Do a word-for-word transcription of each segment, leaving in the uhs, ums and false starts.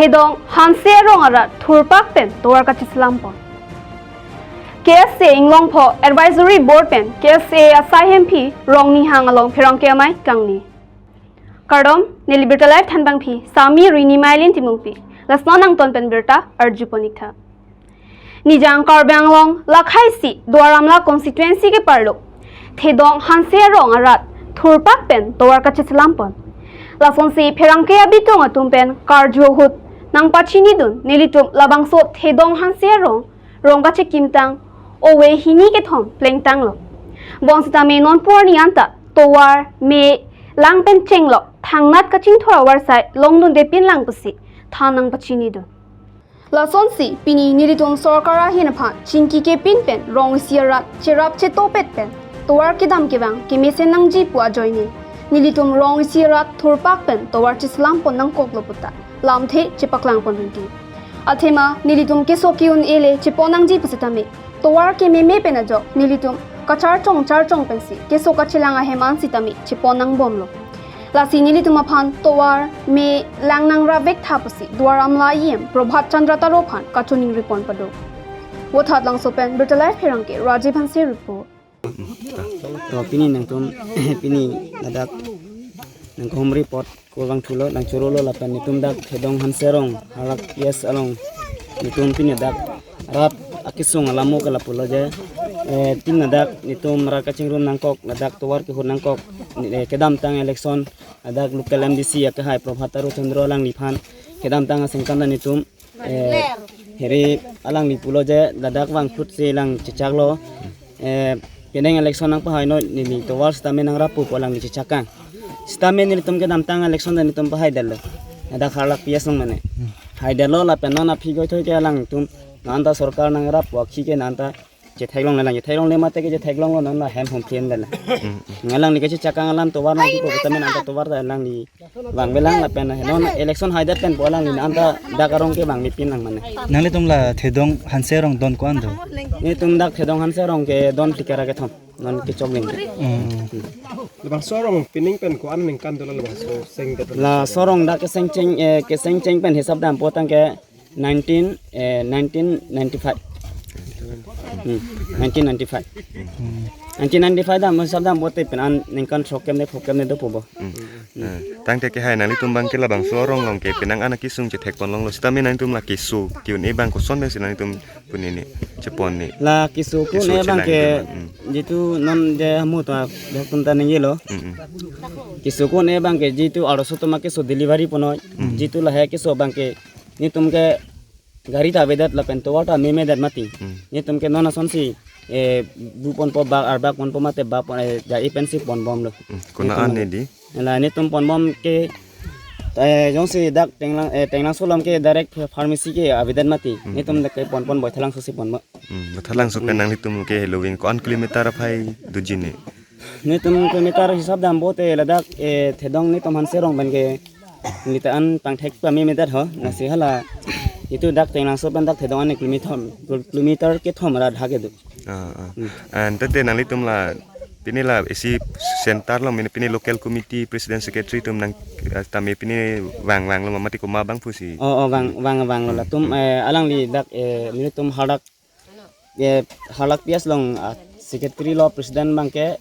Thedong Hanse arong arat thurpak pen tovar kacheselam pon. K S A Inglongpho Advisory Board pen K S A asai hemphi Rongnihang along pherangke amei kangni. Kardom, neli birta live thanbangpi Sami Rini Mailin Timungpi. Lason angton pen birta arju pon-ik tha. Nijang Karbi Anglong lakhai isi Duar Amla constituency keparlo Thedong Hanse arong arat thurpak pen tovar kacheselam pon. Lasonsi pherangke abitung atum pen karju ahut nangpachinidun nelitum labangso Thedong Hanse arong rong kachekimtang ove hini kethom plengtanglo. Bonsitame non pu arni anta tovar, me, lang pen chenglok thangnat kachingthur avarsai longdunde pinlang pusi than nangpachinidun. Lasonsi pini nelitum sorkar ahin aphan chingki kepin pen rong isi arat cherap chetopet pen tovar kedam kevang kemesen nangji pu ajoine nelitum rong isi arat thurpak pen tovar cheselam pon nangkoklo puta lamthe chepaklang pon rinti. Athema nelitum keso ke-un-e le chepon nangji pusitame tovar kememe pen ajok nelitum kacharchong charchong pensi keso kachelang ahem an sitame chepon nangbomlo. Lasi nelitum aphan tovar, me, lang nangrap vek tha pusi Duar Amla E M Prabhat Chandra Taro aphan kachiningri pon pado. Vothatlangso pen birta live pherangke Rajiv Hanse report. To pini nangtum pini ladak nangkehumri apot kurvangthulo, nangchorolo lapen netum dak Thedong Hanse arong Harlak P S along netum pini dak rat akesung alamo ke lapulo je, eh, pini ladak netum rat kachingrum nangkok, ladak tovar kehut nangkok, eh, kedamtang election ladak local M D C akehai Prabhat Taro Chandra alangliphan kedamtang asengkan ta netum, eh, heri alangli pulo je ladak vangphut si lang chechaklo, eh, kedeng election nangpahaino neli tovar sitame nangrap pu pu alangli chechakang. Sitame nelitum kedamtang election ta netum pahaidetlo. Ladak Harlak P S along mane. Haidetlo lapen non aphi goithoi ke alangtum non anta sorkar nangrap pu akhi ke non anta chetheklongle lang, chetheklongle mate ke chetheklonglo, non la hem hum phin le la. Ngalangli kachechakang alam tovar nangkipo sitame non anta tovar ta alangli vangvelang lapen non election haidet pen pu alangli non anta dak arong ke vangvepinlang mane. Nanglitum la Thedong Hanse arong don ko-an do? Netum dak Thedong Hanse arong ke don phlikara kethom, non kechok ling. Hmm. Labangso arong pining pen ko-an ningkan dolo labangso sengdet? Laso arong dak kesengcheng, eh, kesengcheng pen hisap dampo tangke nineteen, eh, nineteen ninety-five. Hmm, nineteen ninety-five. Hmm. Nineteen ninety-five dam, hisap dampo te pen an ningkan throkkep ne phokep ne dopo bo. Hmm. Hmm. Eh, tangte kehai nanglitum abang ke labangso arong along ke penang an akesung chethekpon longlo sitame nanglitum la keso ke-un-e abang koson pensi nanglitum puni ni chepon ni? La keso ke-un-e abang ke, hmm, jitu non je hamu ta dok tum ta ningjelo. Hmm, hmm. Keso ke-un-e abang ke jitu arloso atum akeso delivery ponnoi. Hmm. Jitu lahai keso abang ke netum ke gari ta avedet lapen tovar ta memedet mati. Hmm. Netum ke non asonsi, eh, bu ponpo bak arbak ponpo mate bak pon, eh, ja-i pensi ponbomlo. Hmm. Kona netum an ne di? La netum ponbom ke, eh, jongsi dak Tenglang, eh, Tenglangso along ke direct pharmacy ke avedet mati. Hmm. Netum dak ke ponpon Baithalangso si ponbom. Hmm. Baithalangso pen nanglitum ke heloving ko-an kilometer aphai doji ne? Netum kilometer hisap dampo te ladak, eh, Thedong netum Hanse arong pen ke nelitum an pangthek pame meter ho, lasi hala jitu dak Tenglangso pen dak Thedong an kilometer, kilometer kethom ra dhake do. Ah, ah. Hmm. Ante te nanglitum la pini la isi center along mane pini local committee president secretary atum nang, eh, tame pini vang vanglo ma mate komat abang pusi? Oh, oh, vang, vang, vanglo latum, eh, alangli dak, eh, nelitum Harlak, eh, Harlak P S along, ah, secretary lo, president abang ke,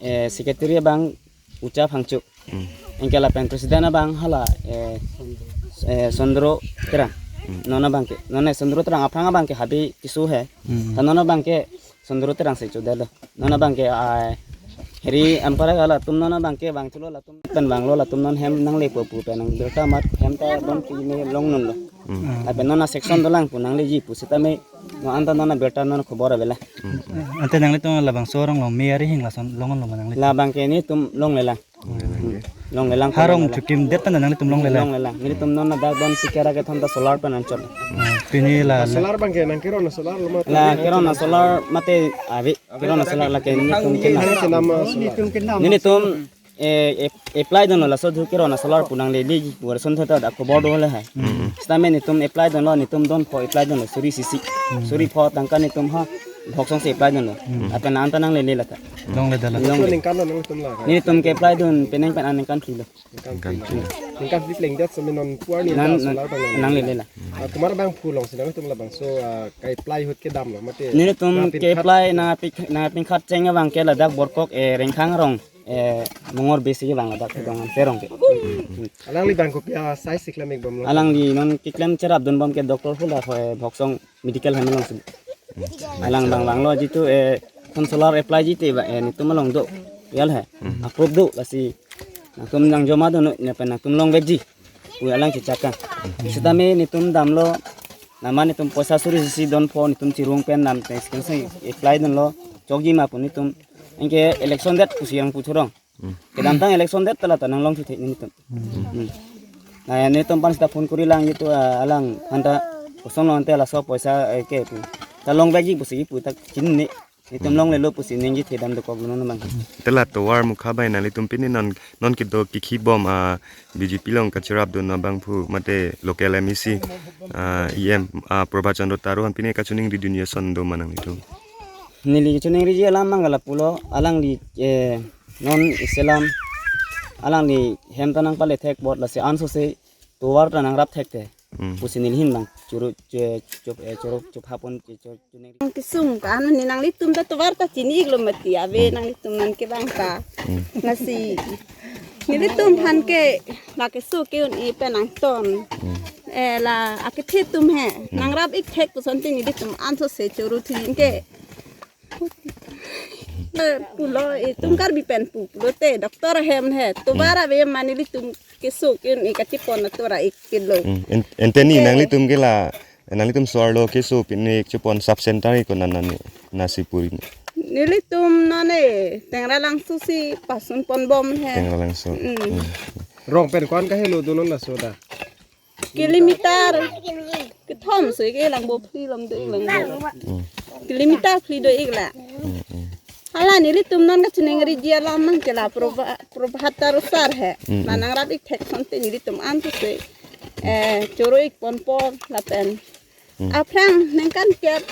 eh, secretary abang Ucha Phangcho. Hmm. Anke lapen president abang hala, eh, eh, Sondro Terang. Hmm. Non abang ke, non, eh, Sondro Terang aphrang abang ke habe keso he. Hmm. Ta non abang ke Sondro Terang si chodetlo. Non abang ke, ah, heri ampara gala atum non abang ke vangthulo latum pen vanglo latum non hem nanglepo pu pen nang birta amat hem ta don pi me longnunlo. Hmm. Lapen non a-section dolang pu nangleji pusitame non anta non abirta non khobor avela. Hmm. Ante nanglitum labangso arong along me arihing lason longlonlo ma nangli? La abang ke netum longlelang. Longlelang. Ha arong longlelang. Chekimdet pen nanglitum longlelang? Longlelang. Netum non dak don sikera kethom ta solar pen anchot. Hmm, pini la, la solar abang ke nang kerong a-solar lo mate? La kerong a-solar mate ave, kerong a-solar lake netum kena. Nang kenam a-solar? Netum, eh, ap-, apply dunlo laso thu kerong a-solar pu nanglele pu arson thot ta dak khobor do le hai. Hmm. Sitame netum apply dunlo, netum don pho apply dunlo suri isi. Hmm. Suri pho tangka netum ha Bhoksong si apply dunlo. Hmm. Lapen anta nanglele lata. Longledetlo. Long. So ningkan lo nangtum la? Nelitum ke-apply dun penang pen aningkan phli lo. Ningkan phli. Ningkan phli. Ningkan phli plengdet semi non puar ni Nan, ta solar bang nanglele la. Ah, komat abangphu alongsi nangtum labangso, ah, ke-apply ahut kedamlo mate? Nelitum nangpin ke-apply khat nangpin, nangpinkhat cheng abang ke ladak Borkok, eh, Rengkhang arong, eh, Mongor besi abang ladak Thedong Hanse arong ke. Alangli abang kopi asai si klem-ik bomlo? Alangli non keklem cherapdun bom ke doctor hula ho, eh, Bhoksong medical hem alongsi. Alang abang vanglo jitu, eh, consular apply jite ba, eh, netum along do. Yal he. Hmm. Approve do lasi. Nangtum nangjoma dun, ne pen nangtum longvekji pu alang chechak. Sitame netum damlo, nama netum poisa suri isi donpo, netum chirung pen nam te skin se apply dunlo, chokji ma pu netum. Anke election det pusi yang puthurong. Hmm. Kedamtang election det ta lata nanglong thuthe netum. Hmm. Hmm. Na netum aphan sita phone korilang jitu, ah, alang anta kosonlo ante laso poisa, eh, ke pu. Ta longvekji pusi pu ta chinine. Netum Hmm. longlelo pusi ningje thedam dokok lo non abang. Te la tovar mukha bai nanglitum pini non, non kedo kikhi bom, ah, B J P along kacherapdun abangphu mate local M A C, ah, E M, ah, Prabhat Chandra Taro aphan pini kachiningridun ason do ma nanglitum? Neli chiningriji alam abang ke lapulo, alangli, eh, non isi alam, alangli hem ta nangpale thek apot lasi ansose tovar ta nangrap thekthe. Hmm. Pusi neli ahin abang churu, chu-, chup, eh, churu chup hapon chu, chu, chu neng. Ang kesung ka anu ni nanglitum ta tovar ta chini-iklo mati ave. Hmm. Nanglitum non ke abang ta. Hmm. Lasi nelitum aphan ke la keso ke-un-e pen nangton. Hmm. Eh, la akethe atum he. Hmm. Nangrap-ik thek puson te nelitum ansose churu thijin ke. Eh, pulo, eh, tum Karbi pen pu, pulote doctor ahem he. Tovar Hmm. ave ma nelitum keso ke-un-e kachepon atora-ik pilo. Hmm. En-, ente ni Eh. nanglitum ke la, nanglitum so-arlo keso pin-ik chepon sub center ko nana ni nasi puri ni? Nelitum non, eh, Tengralangso si pasun pon bom he. Tengralangso. Hmm. Hmm. Rong pen ko-an kahelo do non laso ta? Kilometer kethom so-ik, eh, langbo phli lom do-ik, langbo. Hmm. Kilometer phli do-ik la. Hmm, hmm. Hala nelitum non kachiningriji alam abang ke la Prabha-, Prabhat Taro sir he. Hmm, hmm. Nangrap-ik thek asonte nelitum ansose, eh, churu-ik ponpo lapen. Hmm. Aphrang ningkan kep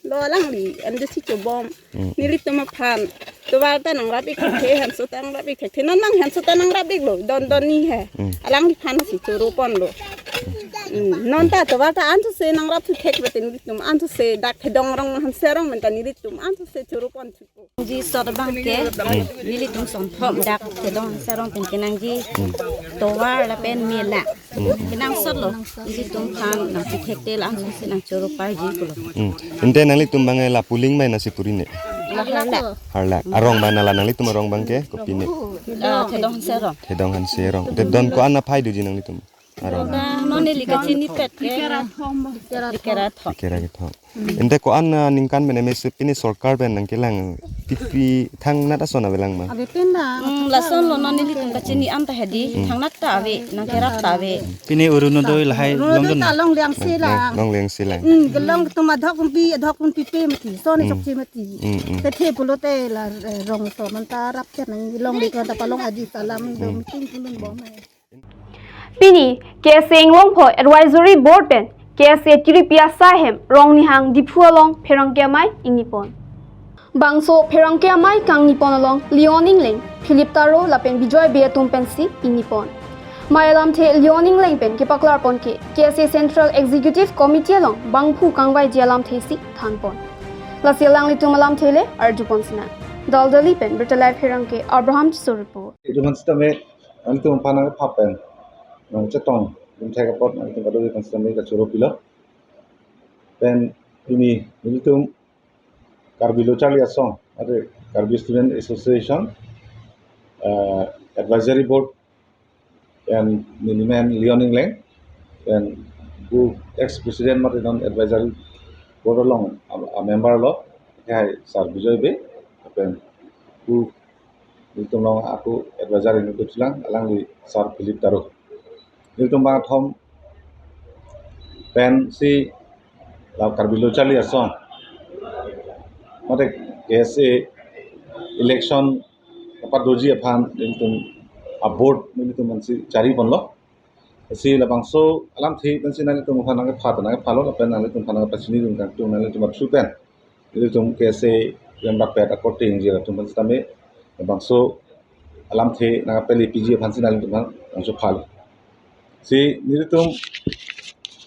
lo alangli M D C chobom. Hmm. Nelitum aphan tovar ta nangrap-ik thekthe, hanso ta nangrap-ik thekthe. Non nang hanso ta nangrap-iklo, don don ni he. Hmm. Alangliphan si churu ponlo. Hmm. Non ta tovar ta ansose nangrap thu thek bete nelitum ansose dak Thedong arong Hanse arong pen ta nelitum ansose churu pon thupo. Ji sot abang ke, Hmm. nelitum sonthom dak Thedong Hanse arong pen kenangji Hmm. tovar lapen mela. Hmm. Kenangsotlo, nelitum aphan nangpi thekte la ansose nangchuru parji pulo. Hmm. Ente nanglitum abang la puling mai nasi puri ne? La Harlak. Harlak. Arong abang la nanglitum arong abang ke kopi ne? La Thedong Hanse arong. Thedong Hanse arong. Te don ko-an aphai doji nanglitum arong? Dak non neli kachinipet ke. Likera thom. Likera kethom. Hmm. Ente ko-an, ah, ningkan pen M A C pini sorkar pen nangkelang pipi thangnat ason avelang ma? Ave pen da. Hmm, lasonlo non nelitum kachini an ta hedi, Hmm. thangnat ta ave, nangkerap ta ave. Pini Orunodoi lahai Orunodoi longdun ta na? Longle-angse Long, lang. Longle-angse lang. Hmm, kelong atum adhok pi, adhok pi pe mati, son Hmm. chokche mati. Hmm, hmm. Te the pulote la, eh, rong so non ta rap ke nang longle ko ta palong aji salam do Hmm. meeting pulun bom hai. Pini K S A Inglongpho Advisory Board pen K S A tiripi asai ahem Rongnihang Diphu along pherangke amei ingni pon. Bangso pherangke amei kangni pon along Leon Ingleng, Philip Taro lapen Bijoy Bey atum pensi ingni pon. Mei alamthe Leon Ingleng pen kepaklar pon ke K S A Central Executive Committee along bangphu kangvaiji alamthe si than pon. Lasi alanglitum alamthe le arju pon sinang. Daldali pen Birta Live pherangke Abraham Tisso report. Itum aphan sitame, nangtum aphan nangpha pen nangchetong, nangthek apot nangtum kadokave aphan sitame kachoro pilo. Pen pini nelitum Karbi Lo Charli Asong, ate Karbi Student Association, eh, Advisory Board, pen nelimen Leon Ingleng, pen pu ex president mate non Advisory Board along a, a member lo, ke hai Sir Bijoy Bey, pen pu nelitum along ako advisor ingduk chelang, alangli Sir Philip Taro. Nelitum bangkethom pensi la Karbi Lo Charli Asong mate K S A election kapadoji aphan nelitum a board nelitum aphansi jari ponlo. Si labangso alamthe pensi nanglitum aphan nangkepha, nangkephalo, lapen nanglitum aphan nangkepachini dun kangtung nanglitum aphan su pen. Nelitum K S A member pet akorte ingjir atum aphan sitame bangso alamthe nangpale P G aphan si nelitum aphan bangso phal. Si nelitum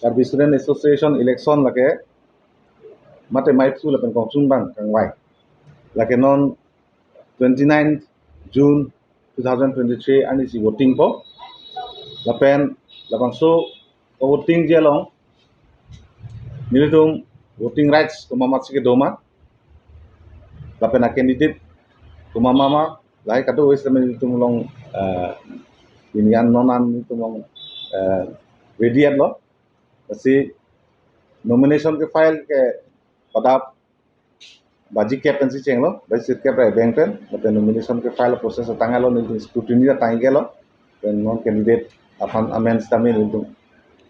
Karbi Student Association election lake mate maiphu lapen kongchungbang kangvai. Lake non twenty-ninth June two thousand twenty-three arni si voting po. Lapen labangso votingji along nelitum voting rights komat si kedo ma, lapen a candidate komat ma, lahai kadokave sitame nelitum along, eh, pini an non an nelitum along, eh, ready lo. Lasi nomination kefile ke pada baji kep pensi chenglo, baji sirkep ra ebeng pen, lapen nomination kefile process atanglo, nelitum scrutiny atang iklo, lapen non candidate aphan amen sitame nelitum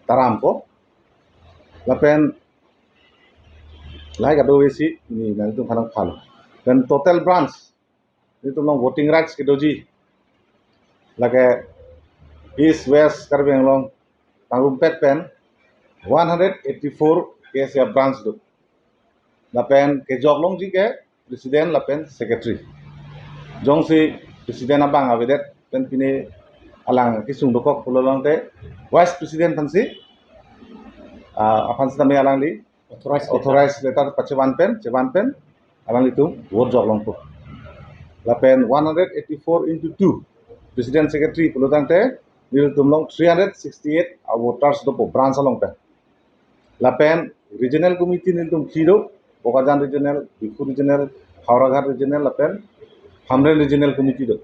taram po. Lapen lahai kadokave si nelitum aphan phal. Lapen total branch nelitum along voting rights kedoji lake East West Karbi Anglong pangrumpet pen one hundred eighty-four K S A branch do. Lapen kejok longji ke president lapen secretary. Jongsi president abang avedet pen pine alang kesung dokok pulo tangte vice president aphan si, ah, aphan sitame alangli authorized letter. Authorized letter pachevan pen, chevan pen alanglitum vote jok longpo. Lapen one hundred eighty-four into two, president secretary pulo tangte nelitum along three hundred sixty-eight voters dopo branch along pen. Lapen regional committee nelitum phli do, Bokajan regional, Diphu regional, Howraghat regional, lapen Hamren regional committee do.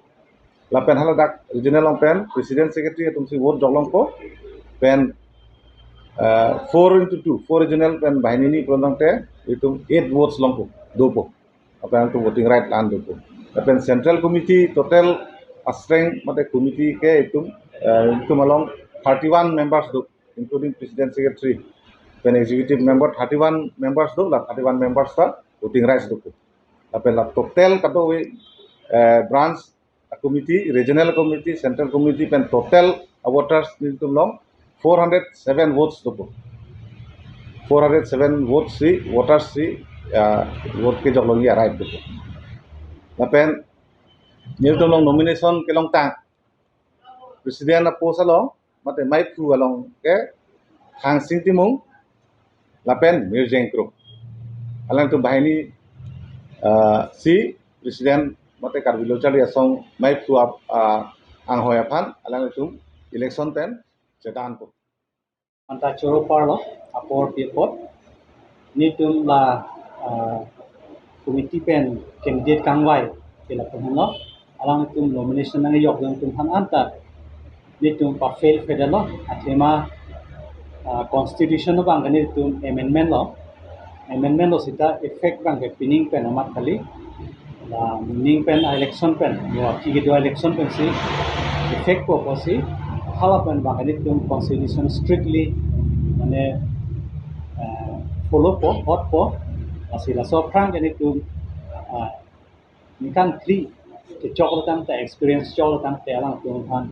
Lapen haladak regional along pen president secretary atum si vote jok longpo, pen, eh, four into two, four regional pen banghini hini pulo tangte itum eight votes longpo, dopo. Lapen itum voting right la-an dopo. Lapen central committee total a strength mate committee ke itum, eh, itum along thirty-one members do, including president secretary, pen executive member, thirty-one members do, la thirty-one members ta voting rights dopo. Lapen la total kadokave, eh, branch committee, regional committee, central committee pen total voters nelitum along four hundred seven votes dopo. Four hundred seven votes si voters si, ah, vote kejok longji a right dopo. Lapen nelitum along nomination kelongtang president a post along mate maiphu along ke Hangsing Timung lapen Mirjeng Kro. Alangtum banghini, ah, si president mate Karbi Lo Charli Asong maiphu ap-, ah, anghoi aphan alangtum election pen chedan po. Anta choro parlo apor pi apot nelitum la, ah, committee pen candidate kangvai ke lapu henlo, alangtum nomination nangkejok atum aphan anta nelitum pa fail fedalo, athema, ah, constitution abang ke nelitum amendment lo, amendment lo seta effect abang ke pining pen amat kali, la pining pen election pen, yo aphi kedo election pen si effect po pusi, hala pen abang ke nelitum constitution strictly mane, eh, follow po, hot po, lasi laso aphrang ke nelitum, ah, ningkan phli kechoklo tangte, experience choklo tangte alangtum aphan,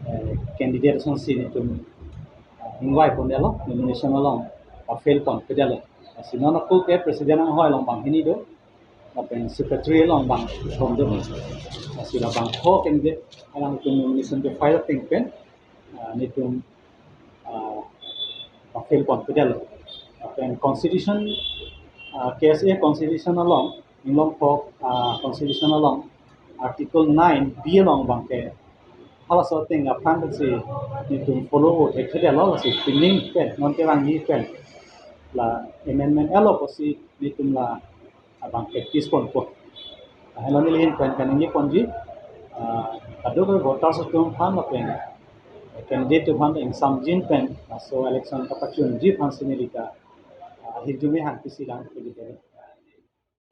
eh, candidate asonsi nelitum, eh, ingvai pondetlo, nomination along, ah, fail pon pedetlo. Lasi non ako ke president anghoi along banghini do, lapen secretary along bangkethom do. Lasi la bangpho candidate alangtum nomination kefile ateng pen, ah, nelitum, ah, pa fail pon pedetlo. Lapen constitution, ah, K S A constitution along, Inglongpho, ah, constitution along, article nine B along abang ke halaso ateng aphan si nelitum follow o thekthedetlo, lasi pining pen, non kevangji pen la amendment etlo pusi nelitum la abang practice ponpo. Lahelo neli ahin pen kaningje ponji, ah, kadokave voters atum aphan lapen candidate atum aphan ingsamjin pen laso election kapachunji aphan si neli ta, ah, hirjume hangpisi lang pili kere.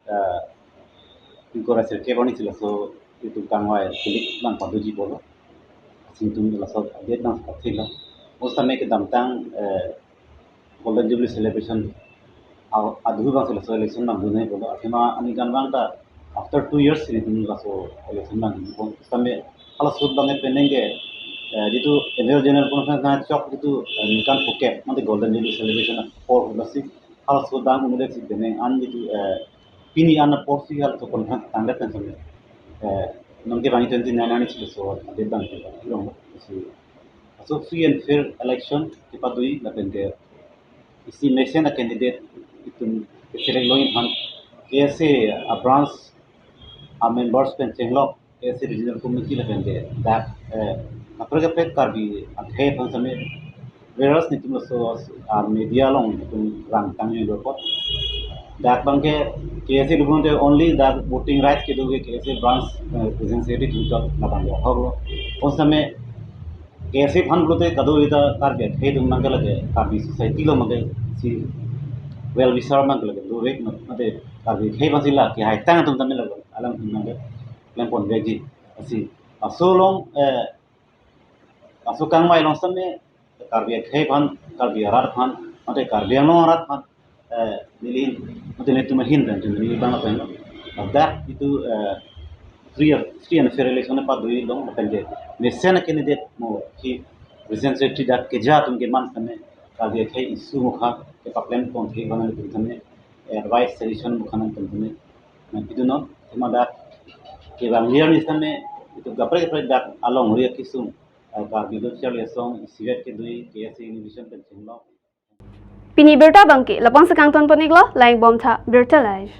Eh, ingkoi ra sirkep arni si laso itum kangvai kilik nangpadoji pulo. Lasi itum laso update nangpathiklo. Mo sitame kedamtang, eh, Golden Jubilee celebration a-, adhu abang si laso election nangdun nai pulo. Athema aningkan abang ta after two years si itum laso election nangdun po. Sitame halaso ahut abang penang ke, eh, jitu annual general conference nangchok jitu, eh, ningkan phokep mate Golden Jubilee celebration apor lasi halaso ahut abang un'edet si penang an jitu, eh, pini an apor si hal to kon thang tangdet pen sami. Eh, nonke bang twenty nine ani si so update bang ke long si. So free and fair election kepadoi lapen ke isi mesen a candidate itum select long iphan K S A a branch a members pen chenglok K S A regional committee lapen ke dak, eh, kaprek kaprek Karbi akhei aphan sami virus nitum laso, ah, media along nitum rang tanglo apot. Dak bang ke K S A lubung te only dak voting rights kedo ke K S A branch, eh, president secretary tum chot labang ke hok lo. Pon sami K S A aphan pulote kado ita Karbi akhei atum nang ke lake Karbi society along mang ke si well wisher mang ke lake dovek mate Karbi akhei aphan si la kehai tang atum tame lake alam atum nang ke klem ponvekji. Lasi laso along, eh, laso kangmai along sami Karbi akhei aphan, Karbi arat aphan, mate Karbi Anglong arat aphan, eh, neli, mate netum ahin pen tum neli bang pen lo. Dak itum, eh, free, free and fair election padoi long lapen ke mesen a candidate mo hi president secretary dak keja atum keman sami Karbi akhei issue mukha kepaklem pon thek bang atum sami, eh, advice suggestion mukha nangtum sami nangpidunon. Tema dak kevang liar ni sami itum kaprek kaprek dak along ria kisung, eh, Karbi Lo Charli Asong isivet kedoi K S A Innovation pen chenglok. Pini birta bangke lapu-an si kangton pon-iklo, lang bom tha Birta Live.